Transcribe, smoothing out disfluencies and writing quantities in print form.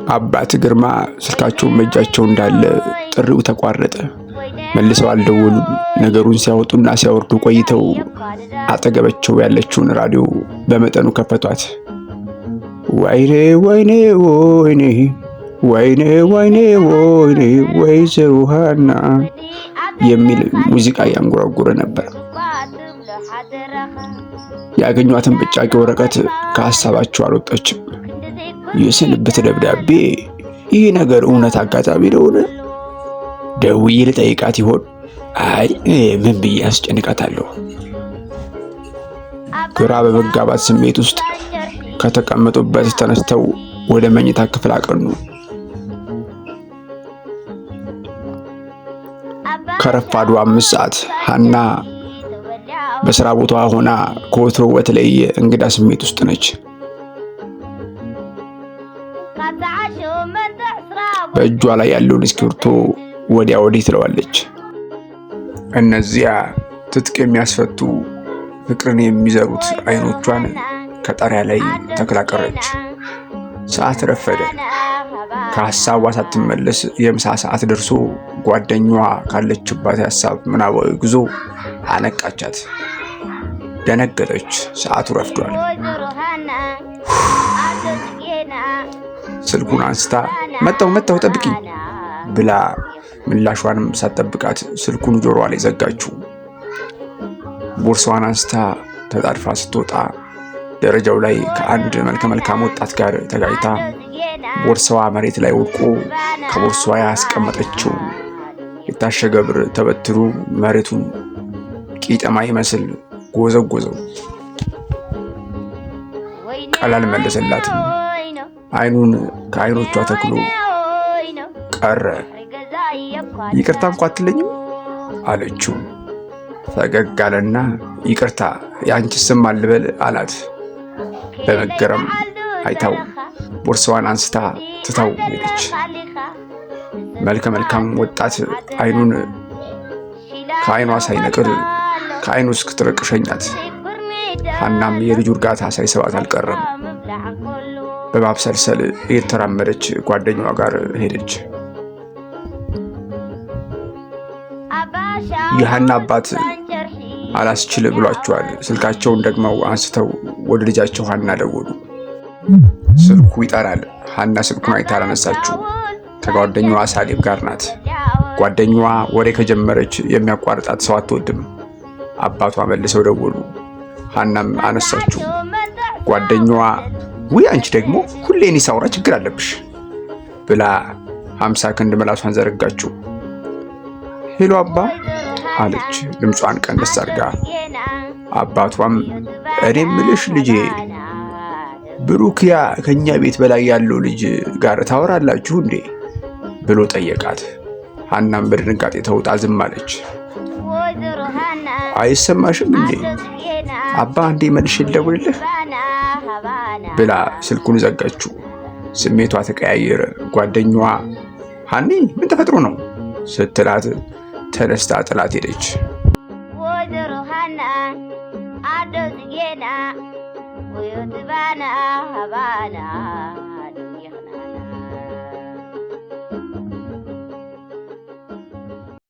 አባት ግርማ ስልካቸውን በእጃቸው እንዳለ ጥሪው ተቋረጠ። መልሰው አልደወሉም። ነገሩን ሲያወጡና ሲያወርዱ ቆይተው አጠገባቸው ያለችውን ራዲዮ በመጠኑ ከፈቷት። ወይኔ ወይኔ ወይኔ ወይኔ ወይኔ ወይኔ ወይዘሮ ሀና የሚል ሙዚቃ እያንጎራጎረ ነበር። ያገኟትን ብጫቂ ወረቀት ከሀሳባቸው አልወጣችም። የስንብት ደብዳቤ። ይህ ነገር እውነት አጋጣሚ ነውን? ደውዬ ልጠይቃት ይሆን? አይ፣ ምን ብዬ አስጨንቃታለሁ? ግራ በመጋባት ስሜት ውስጥ ከተቀመጡበት ተነስተው ወደ መኝታ ክፍል አቀኑ። ከረፋዱ 5 ሰዓት ሀና በስራ ቦታዋ ሆና ከወትሮው በተለየ እንግዳ ስሜት ውስጥ ነች። በእጇ ላይ ያለውን እስክሪብቶ ወዲያ ወዲህ ትለዋለች። እነዚያ ትጥቅ የሚያስፈቱ ፍቅርን የሚዘሩት አይኖቿን ከጣሪያ ላይ ተክላ ቀረች። ሰዓት ረፈደ። ከሀሳቧ ሳትመለስ የምሳ ሰዓት ደርሶ ጓደኛዋ ካለችባት የሀሳብ ምናባዊ ጉዞ አነቃቻት። ደነገጠች። ሰዓቱ ረፍዷል። ስልኩን አንስታ መጣሁ መጣሁ ጠብቂኝ ብላ ምላሿንም ሳትጠብቃት ስልኩን ጆሮዋ ላይ ዘጋችው። ቦርሳዋን አንስታ ተጣድፋ ስትወጣ ደረጃው ላይ ከአንድ መልከ መልካም ወጣት ጋር ተጋጭታ ቦርሳዋ መሬት ላይ ወድቆ ከቦርሳዋ ያስቀመጠችው የታሸገ ብር ተበትኖ መሬቱን ቂጠማ ይመስል ጎዘጎዘው። ቃል አልመለሰላትም። አይኑን ከአይኖቿ ተክሎ ቀረ። ይቅርታ እንኳ አትለኝም አለችው። ፈገግ አለና ይቅርታ፣ የአንቺ ስም ማን ልበል አላት። በመገረም አይታው ቦርሳዋን አንስታ ትታው ሄደች። መልከ መልካም ወጣት አይኑን ከአይኗ ሳይነቅል ከአይኑ እስክትርቅ ሸኛት። ሀናም የልጁ እርጋታ ሳይስባት አልቀረም። በማብሰልሰል እየተራመደች ጓደኛዋ ጋር ሄደች። የሀና አባት አላስችል ብሏቸዋል። ስልካቸውን ደግመው አንስተው ወደ ልጃቸው ሀና ደወሉ። ስልኩ ይጠራል። ሀና ስልኩን አይታ አላነሳችው። ከጓደኛዋ ሳሌም ጋር ናት። ጓደኛዋ ወሬ ከጀመረች የሚያቋርጣት ሰው አትወድም። አባቷ መልሰው ደወሉ። ሀናም አነሳችው። ጓደኛዋ ውይ አንቺ ደግሞ ሁሌ እኔ ሳውራ ችግር አለብሽ ብላ 50 ክንድ ምላሷን ዘረጋችው። Hello አባ አለች ድምጿን ቀነስ አድርጋ። አባቷም እኔ ምልሽ ልጄ፣ ብሩክ ያ ከኛ ቤት በላይ ያለው ልጅ ጋር ታወራላችሁ እንዴ ብሎ ጠየቃት። ሀናም በድንጋጤ ተውጣ ዝም አለች። አይሰማሽም እንዴ አባ፣ እንዴ መልሼ ልደውልልህ ብላ ስልኩን ዘጋችው። ስሜቷ ተቀያየረ። ጓደኛዋ ሀኒ ምን ተፈጥሮ ነው ስትላት ተነስታ ጥላት ሄደች። ወይዘሮ ሃና ኣዶ ጽጌና ወዮትባና ሃባና።